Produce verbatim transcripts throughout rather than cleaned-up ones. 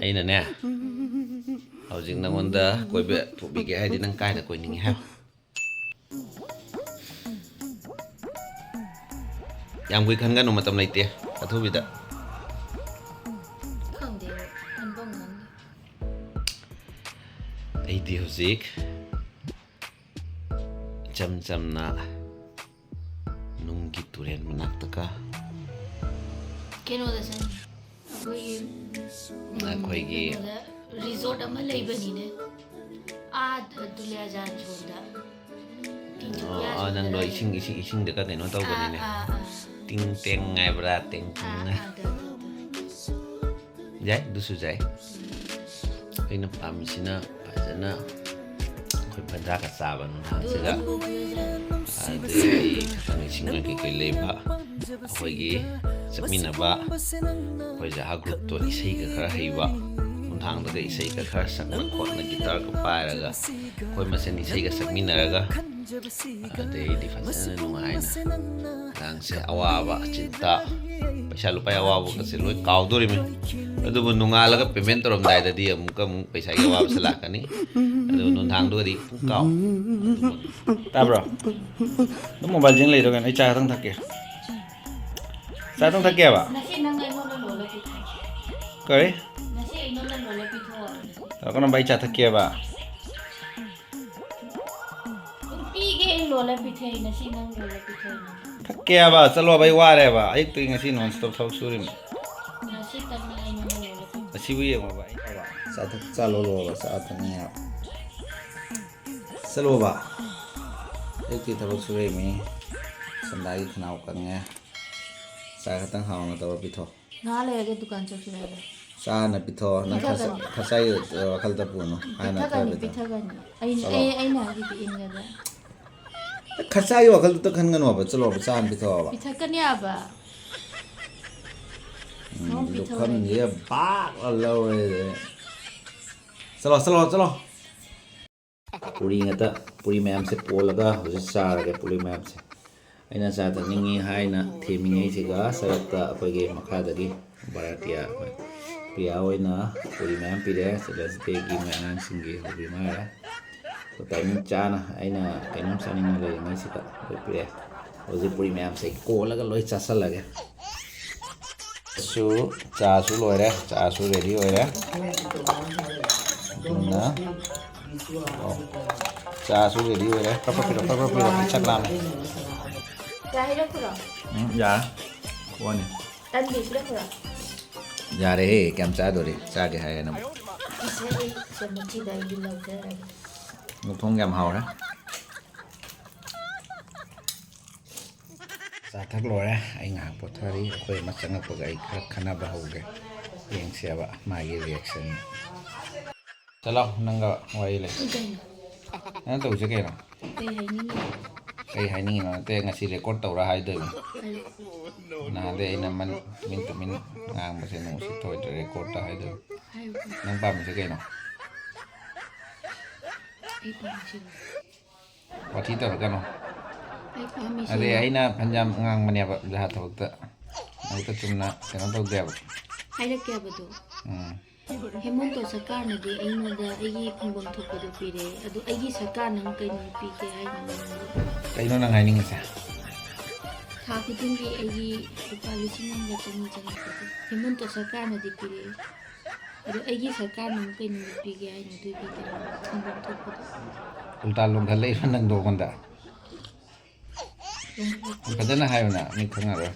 ꯑꯩꯅꯅꯦ, ꯍꯧꯖꯤꯛ ꯅꯪꯉꯣꯟꯗ ꯀꯣꯏꯕ ꯄꯨꯕꯤꯒꯦ ꯍꯥꯏꯗꯤ ꯅꯪ ꯀꯥꯏꯗ ꯀꯣꯏꯅꯤꯡꯉꯤ ꯍꯥꯏꯌꯣ? ꯌꯥꯝ ꯀꯨꯏ ꯈꯟꯒꯅꯨ, ꯃꯇꯝ ꯂꯩꯇꯦ꯫ ꯑꯊꯨꯕꯤꯗ꯫ ꯈꯪꯗꯦ, ꯈꯟꯐꯝ ꯈꯪꯗꯦ꯫ ꯑꯩꯗꯤ ꯍꯧꯖꯤꯛ ꯏꯆꯝ ꯆꯝꯅ ꯅꯨꯡꯒꯤ ꯇꯨꯔꯦꯜ ꯃꯅꯥꯛꯇꯒ ꯀꯩꯅꯣꯗ ꯆꯠꯅꯤ, ꯑꯩꯈꯣꯏꯒꯤ ꯑꯩꯈꯣꯏꯒꯤ ꯔꯤꯖꯣꯔꯠ ꯑꯃ ꯂꯩꯕꯅꯤꯅꯦ, ꯑꯥ ꯗꯨꯂꯤꯌꯥꯖꯥꯟ ꯁꯣꯝꯗ꯫ ꯑꯣ, ꯑꯣ, ꯅꯪꯗꯣ ꯏꯁꯤꯡ ꯏꯁꯤꯡ ꯏꯁꯤꯡꯗꯒ ꯀꯩꯅꯣ ꯇꯧꯕꯅꯤꯅꯦ꯫ ꯑꯥ, ꯑꯥ, ꯇꯤꯡ ꯇꯦꯡ ꯉꯥꯏꯕ꯭ꯔꯥ, ꯇꯦꯡ ꯑꯥ, ꯇꯤꯡꯅ꯫ ꯑꯥ, ꯑꯗꯨ, ꯑꯗꯨ, ꯑꯗꯨ꯫ ꯌꯥꯏ, ꯑꯗꯨꯁꯨ ꯌꯥꯏ꯫ ꯑꯩꯅ ꯄꯥꯝꯃꯤꯁꯤꯅ ꯐꯖꯅ ꯑꯩꯈꯣꯏ ꯕꯟꯗ꯭ꯔꯥꯒ ꯆꯥꯕ ꯅꯨꯡꯗꯥꯡꯁꯤꯗ꯫ ꯑꯗꯩ ꯈꯤꯇꯪ ꯏꯁꯤꯡ ꯀꯩꯀꯩ ꯂꯩꯕ, ꯑꯩꯈꯣꯏꯒꯤ ꯆꯠꯃꯤꯟꯅꯕ, ꯑꯩꯈꯣꯏ ꯖꯍꯥ ꯒ꯭ꯔꯨꯞꯇꯣ ꯏꯁꯩꯒ ꯈꯔ ꯍꯩꯕ, ꯅꯨꯡꯗꯥꯡꯗꯒ ꯏꯁꯩꯒ ꯈꯔ ꯁꯛꯅ ꯈꯣꯠꯅ ꯒꯤꯇꯥꯔꯒ ꯄꯥꯏꯔꯒ ꯑꯩꯈꯣꯏ ꯃꯁꯦꯟ ꯏꯁꯩꯒ ꯁꯛꯃꯤꯟꯅꯔꯒ, ꯑꯗꯩꯗꯤ ꯐꯖꯅ ꯅꯨꯡꯉꯥꯏꯅ ꯉꯔꯥꯡꯁꯦ ꯑꯋꯥꯕ ꯆꯤꯟꯇꯥ, ꯄꯩꯁꯥ ꯂꯨꯄꯥꯒꯤ ꯑꯋꯥꯕꯒꯁꯦ ꯂꯣꯏ ꯀꯥꯎꯗꯣꯔꯤꯃꯤ꯫ ꯑꯗꯨꯕꯨ ꯅꯣꯡꯉꯥꯜꯂꯒ ꯄꯦꯃꯦꯟ ꯇꯧꯔꯝꯗꯥꯏꯗꯗꯤ ꯑꯃꯨꯛꯀ ꯑꯃꯨꯛ ꯄꯩꯁꯥꯒꯤ ꯑꯋꯥꯕꯁꯦ ꯂꯥꯛꯀꯅꯤ꯫ ꯑꯗꯨꯕꯨ ꯅꯨꯡꯗꯥꯡꯗꯨꯒꯗꯤ ꯄꯨꯡ ꯀꯥꯎ꯫ ꯇꯥꯕ꯭ꯔꯣ? ꯑꯗꯨꯝ ꯃꯣꯕꯥꯏꯜ ꯌꯦꯡ ꯂꯩꯔꯣ ꯀꯩꯅꯣ? ꯑꯩ ꯆꯥ ꯈꯛꯇꯪ ꯊꯛꯀꯦ꯫ ꯆꯥ ꯈꯛꯇꯪ ꯊꯛꯀꯦꯕ? ꯉꯁꯤ ꯅꯪ ꯑꯩꯉꯣꯟꯗ ꯂꯣꯜꯂ ꯄꯤꯊꯣꯛꯑꯣ꯫ ꯀꯔꯤ? ꯉꯁꯤ ꯑꯩꯉꯣꯟꯗ ꯂꯣꯜꯂ ꯄꯤꯊꯣꯛꯑꯣ꯫ ꯇꯧꯔꯛꯀꯅꯣ, ꯑꯩ ꯆꯥ ꯊꯛꯀꯦꯕ꯫ ꯑꯗꯨꯝ ꯄꯤꯒꯦ, ꯑꯩ ꯂꯣꯜꯂ ꯄꯤꯊꯣꯛꯑꯦ, ꯉꯁꯤ ꯅꯪ ꯂꯣꯜꯂ ꯄꯤꯊꯣꯛꯑꯦ꯫ ꯊꯛꯀꯦꯕ, ꯆꯠꯂꯣꯕ, ꯑꯩ ꯋꯥꯔꯦꯕ꯫ ꯑꯌꯨꯛꯇꯒꯤ ꯉꯁꯤ ꯅꯣꯟ ꯁ꯭ꯇꯣꯞ ꯊꯕꯛ ꯁꯨꯔꯤꯃꯤ꯫ ꯉꯁꯤ ꯇꯪꯅ ꯑꯩꯉꯣꯟꯗ ꯂꯣꯜꯂ ꯄꯤꯊꯣꯛꯑꯣ꯫ ꯑꯁꯤꯕꯨ ꯌꯦꯡꯉꯣꯕ, ꯑꯩ ꯆꯥ ꯊꯛ-, ꯆꯥ ꯂꯣꯜꯂꯣꯕ, ꯆꯥ ꯊꯛꯅꯤꯡꯉꯦꯕ꯫ ꯆꯠꯂꯣꯕ꯫ ꯑꯌꯨꯛꯇꯒꯤ ꯊꯕꯛ ꯁꯨꯔꯛꯏꯃꯤ꯫ ꯁꯟꯗꯥꯒꯤ ꯈꯅꯥꯎ ꯀꯪꯉꯦ꯫ ꯆꯥ ꯈꯛꯇꯪ ꯍꯥꯎꯅ ꯇꯧꯔ ꯄꯤꯊꯣꯛ꯫ ꯉꯥꯏꯍꯥꯛ ꯂꯩꯔꯒ ꯗꯨꯀꯥꯟ ꯆꯠꯁꯤ ꯍꯥꯏꯕ꯫ ꯆꯥꯅ ꯄꯤꯊꯣꯛꯑꯣ꯫ ꯅꯪ ꯈꯔ ꯆꯥ-, ꯈꯔ ꯆꯥꯒꯤ ꯋꯥꯈꯜꯗ ꯄꯨꯅꯨ꯫ ꯍꯥꯟꯅ ꯈꯔ ꯄꯤꯊꯛꯀꯅꯤ, ꯄꯤꯊꯣꯛ꯫ ꯄꯤꯊꯛꯀꯅꯤ꯫ ꯑꯩꯅ, ꯆꯠꯂꯣ꯫ ꯑꯩ, ꯑꯩꯅ ꯍꯥꯏꯁꯤꯗꯤ ꯏꯟꯒꯗ꯭ꯔꯥ? ꯈꯔ ꯆꯥꯒꯤ ꯋꯥꯈꯜꯗꯨꯇ ꯈꯟꯒꯅꯣꯕ꯫ ꯆꯠꯂꯣꯕ, ꯆꯥꯅ ꯄꯤꯊꯣꯛꯑꯣꯕ꯫ ꯄꯤꯊꯛꯀꯅꯤ ꯍꯥꯏꯕ꯫ ꯎꯝ, ꯂꯨꯈꯝꯁꯤꯒ ꯕꯥꯛ ꯂꯧꯔꯦ꯫ ꯆꯠꯂꯣ, ꯆꯠꯂꯣ, ꯆꯠꯂꯣ꯫ ꯄꯨꯔꯤ ꯉꯥꯛꯇ, ꯄꯨꯔꯤ ꯃꯌꯥꯝꯁꯦ ꯄꯣꯜꯂꯒ ꯍꯧꯖꯤꯛ ꯆꯥꯔꯒꯦ, ꯄꯨꯔꯤ ꯃꯌꯥꯝꯁꯦ꯫ ꯑꯩꯅ ꯆꯥ ꯊꯛꯅꯤꯡꯉꯤ ꯍꯥꯏꯅ ꯊꯦꯝꯃꯤꯉꯩꯁꯤꯒ ꯁꯔꯛꯇ ꯑꯩꯈꯣꯏꯒꯤ ꯃꯈꯥꯗꯒꯤ ꯚꯥꯔꯇꯤꯌꯥ ꯑꯩꯈꯣꯏ ꯄ꯭ꯔꯤꯌꯥ ꯍꯣꯏꯅ ꯄꯨꯔꯤ ꯃꯌꯥꯝ ꯄꯤꯔꯛꯑꯦ꯫ ꯆꯤꯜꯗ꯭ꯔꯦꯟꯁ ꯗꯦꯒꯤ ꯃꯣꯏ ꯑꯉꯥꯡꯁꯤꯡꯒꯤ ꯍꯧꯕꯤ ꯑꯃ ꯍꯥꯏꯔꯦ꯫ ꯑꯗꯣ ꯇꯥꯏꯃꯤꯡ ꯆꯥꯅ ꯑꯩꯅ ꯀꯩꯅꯣꯝ ꯆꯥꯅꯤꯡꯅ ꯂꯩꯔꯤꯉꯩꯁꯤꯗ ꯂꯣꯏ ꯄꯤꯔꯛꯑꯦ꯫ ꯍꯧꯖꯤꯛ ꯄꯨꯔꯤ ꯃꯌꯥꯝꯁꯦ ꯀꯣꯜꯂꯒ ꯂꯣꯏ ꯆꯥꯁꯜꯂꯒꯦ꯫ ꯁꯨ ꯆꯥꯁꯨ ꯂꯣꯏꯔꯦ, ꯆꯥꯁꯨ ꯔꯦꯗꯤ ꯑꯣꯏꯔꯦ꯫ ꯑꯗꯨꯅ ꯑꯣ, ꯆꯥꯁꯨ ꯔꯦꯗꯤ ꯑꯣꯏꯔꯦ꯫ ꯄ꯭ꯔꯞ ꯄ꯭ꯔꯞ ꯄꯤꯔꯣ, ꯄ꯭ꯔꯞ ꯄ꯭ꯔꯞ ꯄꯤꯔꯣ, ꯑꯩ ꯆꯥꯛ ꯂꯥꯝꯃꯦ꯫ ꯆꯥ ꯍꯩꯔꯛꯄ꯭ꯔꯣ? ꯎꯝ, ꯌꯥꯔꯦ꯫ ꯀꯣꯟꯅꯤ꯫ ꯇꯟ ꯄꯤꯁꯤꯜꯂꯛꯄ꯭ꯔꯣ? ꯌꯥꯔꯦꯍꯦ, ꯀꯌꯥꯝ ꯆꯥꯗꯣꯔꯤ? ꯆꯥꯒꯦ ꯍꯥꯏꯌꯦ ꯅꯪ꯫ ꯏꯁꯩ ꯁꯦ ꯃꯆꯤꯗ ꯑꯩꯗꯤ ꯂꯧꯖꯔꯒꯦ꯫ ꯃꯊꯣꯡ ꯌꯥꯝ ꯍꯥꯎꯔꯦ꯫ ꯆꯥ ꯊꯛ ꯂꯣꯏꯔꯦ꯫ ꯑꯩ ꯉꯥꯏꯍꯥꯛ ꯄꯣꯊꯥꯔꯤ꯫ ꯑꯩꯈꯣꯏ ꯑꯃ ꯆꯪꯉꯛꯄꯒ ꯑꯩ ꯈꯔ ꯈꯟꯅꯕ ꯍꯧꯒꯦ꯫ ꯌꯦꯡꯁꯦꯕ ꯃꯥꯒꯤ ꯔꯤꯌꯦꯛꯁꯟ꯫ ꯆꯠꯂꯣ, ꯅꯪꯒ ꯋꯥꯔꯤ ꯂꯩ꯫ ꯀꯩꯅꯣ? ꯅꯪ ꯇꯧꯁꯦ ꯀꯩꯅꯣ? ꯀꯩ ꯍꯥꯏꯅꯤꯡꯉꯤ? ꯀꯩ ꯍꯥꯏꯅꯤꯡꯉꯤꯅꯣ? ꯅꯠꯇꯦ, ꯉꯁꯤ ꯔꯦꯀꯣꯔꯠ ꯇꯧꯔ ꯍꯥꯏꯗꯣꯏꯅꯤ꯫ ꯍꯥꯏꯔꯣ꯫ ꯅꯍꯥꯟꯗꯩ ꯑꯩꯅ ꯃꯟ-, ꯇꯨꯃꯤꯟ ꯇꯨꯃꯤꯟ ꯉꯥꯡꯕꯁꯦ ꯅꯨꯡꯁꯤꯠ ꯊꯣꯛꯑꯣꯏꯗ꯭ꯔꯦ, ꯔꯦꯀꯣꯔꯠꯇ ꯍꯥꯏꯗꯣꯏꯅꯤ꯫ ꯍꯥꯏꯌꯨ꯫ ꯅꯪ ꯄꯥꯝꯃꯤꯁꯦ ꯀꯩꯅꯣ? ꯑꯩ ꯄꯥꯝꯃꯤꯁꯤꯔꯣ? ꯋꯥꯊꯤ ꯇꯧꯔꯛꯀꯅꯣ꯫ ꯑꯩ ꯄꯥꯝꯃꯤꯁꯦ ꯑꯗꯩ ꯑꯩꯅ ꯐꯅꯌꯥꯝ ꯉꯥꯡꯕꯅꯦꯕ, ꯖꯍꯥ ꯊꯕꯛꯇ꯫ ꯊꯕꯛꯇ ꯆꯨꯝꯅ ꯀꯩꯅꯣ ꯇꯧꯗꯦꯕ꯫ ꯍꯥꯏꯔꯛꯀꯦ ꯍꯥꯏꯕꯗꯣ꯫ ꯎꯝ꯫ ꯍꯦꯃꯟꯇ ꯁꯔꯀꯥꯔꯅꯗꯤ ꯑꯩꯉꯣꯟꯗ ꯑꯩꯒꯤ ꯐꯪꯐꯝ ꯊꯣꯛꯄꯗꯣ ꯄꯤꯔꯦ꯫ ꯑꯗꯣ ꯑꯩꯒꯤ ꯁꯔꯀꯥꯔꯅ ꯑꯃꯨꯛ ꯀꯩꯅꯣ ꯄꯤꯒꯦ ꯍꯥꯏꯅꯣ ꯅꯉꯣꯟꯗ? ꯀꯩꯅꯣ ꯅꯪ ꯍꯥꯏꯅꯤꯡꯉꯤꯁꯦ? ꯊꯥ ꯈꯨꯗꯤꯡꯒꯤ ꯑꯩꯒꯤ ꯂꯨꯄꯥ ꯂꯤꯁꯤꯡ ꯑꯃꯒ ꯆꯅꯤ ꯆꯪꯉꯛꯄꯗꯣ ꯍꯦꯃꯟꯇ ꯁꯔꯀꯥꯔꯅꯗꯤ ꯄꯤꯔꯛꯑꯦ꯫ ꯑꯗꯣ ꯑꯩꯒꯤ ꯁꯔꯀꯥꯔꯅ ꯑꯃꯨꯛ ꯀꯩꯅꯣ ꯄꯤꯒꯦ ꯍꯥꯏꯅꯣ? ꯑꯗꯨꯒꯤ ꯀꯩꯅꯣ ꯐꯪꯐꯝ ꯊꯣꯛꯄꯗꯣ꯫ ꯎꯜꯇꯥ ꯂꯣꯟꯈꯠꯂꯛꯏꯔꯣ ꯅꯪꯗꯣ ꯑꯩꯉꯣꯟꯗ? ꯐꯖꯅ ꯍꯥꯏꯌꯨꯅ, ꯃꯤ ꯈꯪꯉꯔꯣꯏ꯫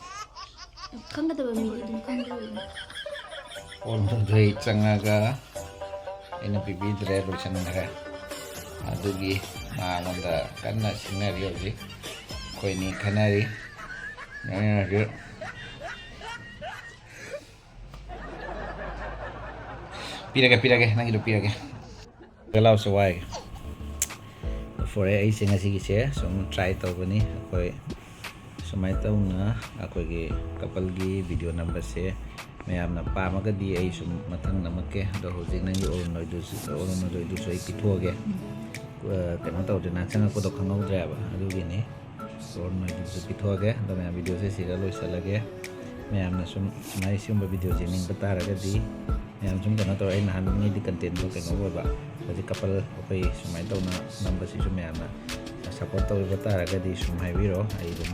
ꯈꯪꯒꯗꯕ ꯃꯤꯗꯤ ꯑꯗꯨꯝ ꯈꯪꯗꯣꯏꯅꯤ꯫ ꯑꯣꯟꯗꯨꯗꯩ ꯆꯪꯉꯒ ꯑꯩꯅ ꯄꯤꯕꯤꯗ꯭ꯔꯦ, ꯂꯣꯏꯁꯟꯈ꯭ꯔꯦ꯫ ꯑꯗꯨꯒꯤ ꯃꯉꯣꯟꯗ ꯀꯟꯅ ꯁꯤꯡꯅꯔꯤ ꯍꯧꯖꯤꯛ꯫ ꯑꯩꯈꯣꯏꯅꯤ ꯈꯟꯅꯔꯤ꯫ ꯑꯩꯅ ꯍꯧꯖꯤꯛ ꯄꯤꯔꯒꯦ, ꯄꯤꯔꯒꯦ, ꯅꯪꯒꯤꯗꯣ ꯄꯤꯔꯒꯦ꯫ ꯂꯥꯎꯁꯦ ꯋꯥꯏ꯫ ꯐꯣꯔꯦ ꯑꯩꯁꯦ ꯉꯁꯤꯒꯤꯁꯦ ꯁꯨꯝ ꯇ꯭ꯔꯥꯏ ꯇꯧꯕꯅꯤ꯫ ꯑꯩꯈꯣꯏ ꯁꯨꯃꯥꯏꯅ ꯇꯧꯅ ꯑꯩꯈꯣꯏꯒꯤ ꯀꯄꯜꯒꯤ ꯚꯤꯗꯤꯑꯣ ꯅꯝꯕꯁꯦ ꯃꯌꯥꯝꯅ ꯄꯥꯝꯃꯒꯗꯤ ꯑꯩ ꯁꯨꯝ ꯃꯊꯪ ꯅꯝꯃꯛꯀꯦ꯫ ꯑꯗꯣ ꯍꯧꯖꯤꯛ ꯅꯪꯒꯤ ꯑꯔꯨꯟ ꯍꯣꯏꯗꯨꯁꯨ, ꯑꯔꯨꯟ ꯍꯣꯏꯗꯨꯁꯨ ꯑꯩ ꯄꯤꯊꯣꯛꯑꯒꯦ꯫ ꯑ, ꯀꯩꯅꯣ ꯇꯧꯗ꯭ꯔꯦꯅ ꯆꯪꯉꯛꯄꯗꯣ ꯈꯪꯍꯧꯗ꯭ꯔꯦꯕ, ꯑꯗꯨꯒꯤꯅꯤ꯫ ꯑꯔꯨꯟ ꯍꯣꯏꯗꯨꯁꯨ ꯄꯤꯊꯣꯛꯑꯒꯦ꯫ ꯑꯗꯣ ꯃꯌꯥꯝ ꯚꯤꯗꯤꯑꯣꯁꯦ ꯁꯤꯗ ꯂꯣꯏꯁꯤꯜꯂꯒꯦ꯫ ꯃꯌꯥꯝꯅ ꯁꯨꯝ ꯁꯨꯃꯥꯏꯅ ꯁꯤꯒꯨꯝꯕ ꯚꯤꯗꯤꯑꯣꯁ ꯌꯦꯡꯅꯤꯡꯕ ꯇꯥꯔꯒꯗꯤ, ꯃꯌꯥꯝ ꯁꯨꯝ ꯀꯩꯅꯣ ꯇꯧꯔꯦ, ꯑꯩ ꯅꯍꯥꯟꯉꯩꯗꯤ ꯀꯟꯇꯦꯟꯗꯣ ꯀꯩꯅꯣ ꯑꯣꯏꯕ, ꯍꯧꯖꯤꯛ ꯀꯄꯜ ꯑꯩꯈꯣꯏ ꯁꯨꯃꯥꯏꯅ ꯇꯧꯅ ꯅꯝꯕꯁꯤꯁꯨ ꯃꯌꯥꯝꯅ ꯁꯞꯄꯣꯔꯠ ꯇꯧꯕꯤꯕ ꯇꯥꯔꯒꯗꯤ ꯁꯨꯝ ꯍꯥꯏꯕꯤꯔꯣ, ꯑꯩ ꯑꯗꯨꯝ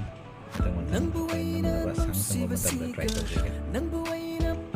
ꯃꯊꯪ ꯃꯊꯪ ꯑꯩꯈꯣꯏ ꯅꯝꯅꯕ ꯁꯥꯡ ꯁꯥꯡꯕ ꯃꯇꯝꯗ ꯇ꯭ꯔꯥꯏ ꯇꯧꯖꯒꯦ꯫